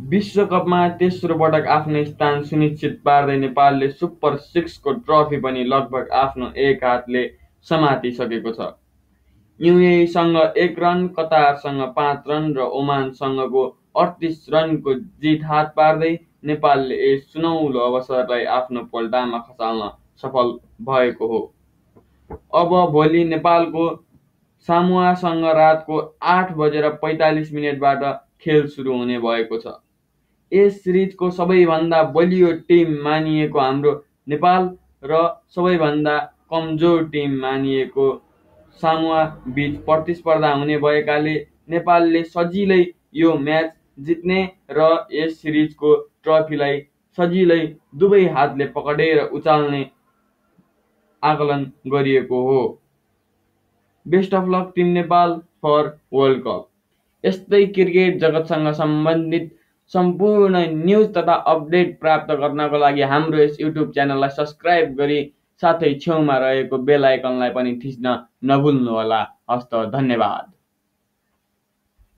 विश्वकपमा तेस्रो पटक आफ्नो स्थान सुनिश्चित पार्दै नेपालले सुपर 6 को ट्रफी पनि लगभग आफ्नो एक हातले समातिसकेको छ। युएईसँग 1 रन, कतारसँग 5 रन र ओमानसँगको 38 रनको जित हात पार्दै नेपालले यस सुनौलो अवसरलाई आफ्नो पल्टामा खसाल्न सफल भएको हो। अब भोलि नेपालको सामोआसँग रातको 8:45बाट खेल सुरु हुने भएको छ। यस सिरिजको सबैभन्दा बलियो टिम मानिएको हाम्रो नेपाल र सबैभन्दा कमजोर टिम मानिएको सामोआ बीच प्रतिस्पर्धा हुने भएकाले नेपालले सजिलै यो म्याच जित्ने र यस सिरिजको ट्रफीलाई सजिलै दुवै हातले पकडेर उचाल्ने आकलन गरिएको हो। Best of luck team Nepal for World Cup. यस्तै क्रिकेट जगतसँग सम्बन्धित सम्पूर्ण न्युज तथा अपडेट प्राप्त गर्नको लागि हाम्रो यस युट्युब च्यानललाई सब्स्क्राइब गरी साथै छेउमा रहेको बेल आइकनलाई पनि थिच्न नभुल्नुहोला। हस्त, धन्यवाद।